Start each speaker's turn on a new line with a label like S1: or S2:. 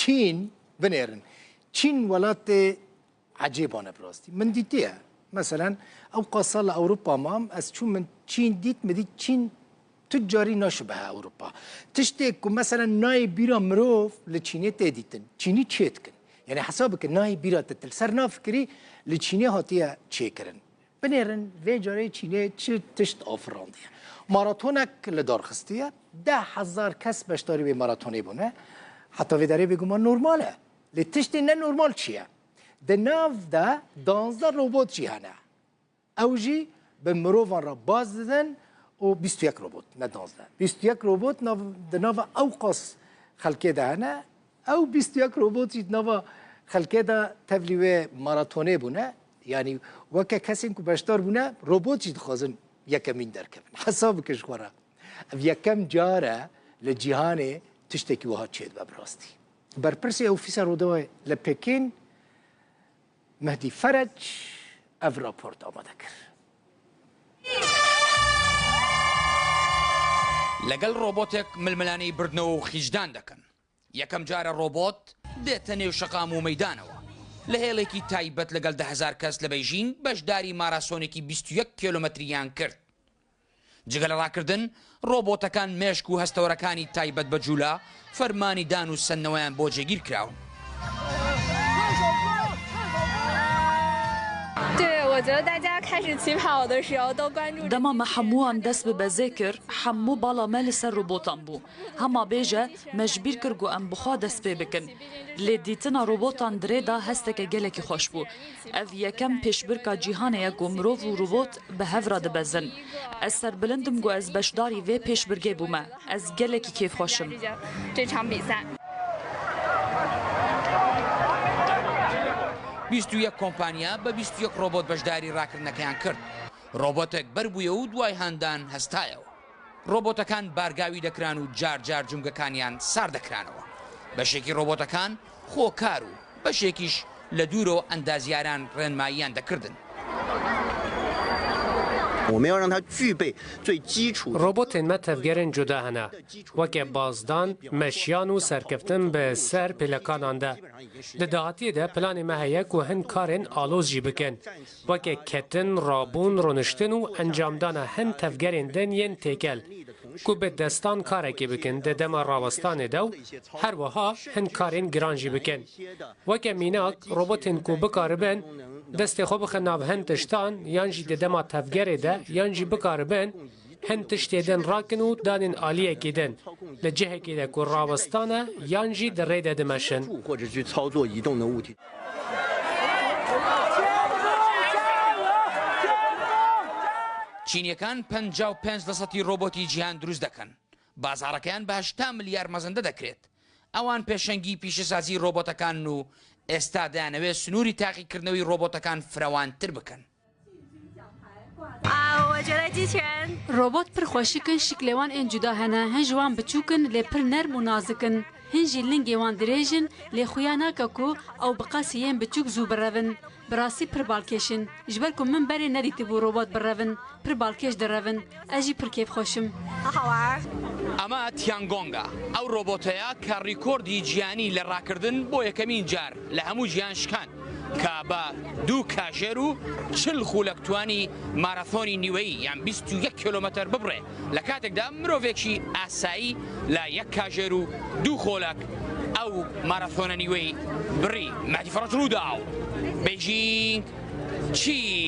S1: چین binêrin Çîn welatê ecêban e bi rastî. Min dîtiye. Meselen ew qasa li Ewropa mam ez çûm min Çîn dît min dît Çîn tu carî naşibihe Ewropa. Tiştê ku meselen nayê bîra mirov li Çînê tê dîtin. Çînî çê dikin. Yanî hesab bike nayê bîra te tu li ser nafikirî li Çînê hatiye çêkirin. Binêrin vê carê Çînê çi tişt afirandiye. Maratonek li dar xistiye, 10,000 kes beşdarî wê maratonê bûne. Heta vê derê bêguman normal e. Lê tiştê ne normal çi ye? Di nav de 12 robot jî hene. Ew jî bi mirovan re baz didin û 21 robot ne 12. 21 robot nav, di nava ewqas xelkê de hene. Ew 21 robot jî di nava xelkê de tevlî wê maratonê bûne. Yanî weke kesên ku beşdar bûne robot jî dixwazin yekemîn derkevin. Hesab bike ji xwe re. Ev yekem car e li cîhanê tiştekî wiha çêdibe bi rastî. Berpirsê Ofîsa Rûdawê li Pekîn Mehdî Ferec ev raport amade kir.
S2: لەگەڵ ڕۆبۆتێک ململانێی بردنەوە و خیچدان دەکەن. یەکەم جارە ڕۆبۆت دێتە نێو شەقام و مەیدانەوە. لە هێڵێکی تایبەت لەگەڵ 10,000 کەس لە بەیژینگ بەشداری ماراسۆنێکی 21 کیلۆمەتریان کرد. جگە لە ڕاکردن، ڕۆبۆتەکان مێشک و هەستەوەرەکانی تایبەت بە جوولە، فەرمانی دان و سەندنەوەیان بۆ جێگیر کراون.
S3: Dema me hemûan dest bi bezê kir, hemû bala me li ser robotan bû. Hema bêje me ji bîr kir ku em bi xwe dest pê bikin. Lê dîtina robotan di rê de hesteke gelekî xweş bû. Ev yekem pêşbirka cîhanê ye ku mirov û robot bi hev re dibezin. Ez serbilind im ku ez beşdarî vê pêşbirgê bûme. Ez gelekî kêfxweş im.
S2: 21 کۆمپانیا بە 21 ڕۆبۆت بەشداری ڕاکردنەکەیان کرد. ڕۆبۆتێک بەربوویە و دوای هاندان هەستایەوە. ڕۆبۆتەکان بارگاوی دەکران و جار جار جومگەکانیان سارد دەکرانەوە. بەشێکی ڕۆبۆتەکان خۆکار و بەشێکیش لە دوورەوە ئەندازیاران ڕێنماییان دەکردن.
S4: Robotên me tevgerên cuda hene, weke bazdan, meşiyan û serkeftin bi ser pêlekanan de. Di dahatiyê de planê me heye ku hin karên aloz jî bikin, weke ketin, rabûn, rûniştin û encamdana hin tevgerên din yên têkel ku bi destan karekê bikin di dema rawestanê de û her wiha hin karên giran jî bikin. Weke mînak robotên ku bikaribin destê xwe bixin nav hin tiştan yan jî di dema tevgerê de yan jî bikaribin hin tiştê din rakin û danên aliyekî din li cihekî de ku rawestan e yan jî di rê de dimeşin.
S2: چینیەکان 55 لەسەتی ڕۆبۆتی جیهان دروست دەکەن. بازاڕەکەیان بە 80 ملیار مەزەندە دەکرێت. ئەوان پێشەنگی پیشەسازی ڕۆبۆتەکانن و ئێستا دەیانەوێت سنووری تاقیکردنەوەی ڕۆبۆتەکان فراوانتر بکەن.
S5: Robot pir xweşik in, şiklê wan ên cuda hene. Hin ji wan biçûk in lê pir nerm û nazik in. Hin jî lingê wan dirêj in lê xuya nake ku ew bi qasî yên biçûk zû birevin. Bi rastî pir balkêş in. Ji ber ku min berê nedîtibû robot birevin. Pir balkêş direvin. Ez jî pir kêfxweş im.
S2: ئەمە تیانگۆنگە، ئەو ڕۆبۆتەیە کە ڕیکۆردی جیهانی لە ڕاکردن بۆ یەکەمین جار لە هەموو جیهان شکاند، کە بە دوو کاژێر و 40 خولەک توانی ماراسۆنی نیوەیی یان 21 کیلۆمەتر ببڕێ، لە کاتێکدا مرۆڤێکی ئاسایی لە یەک کاژێر و دوو خولەک ئەو ماراسۆنە نیوەی بڕی. مەهدی فەڕەج، ڕووداو، بەیجینگ، چین.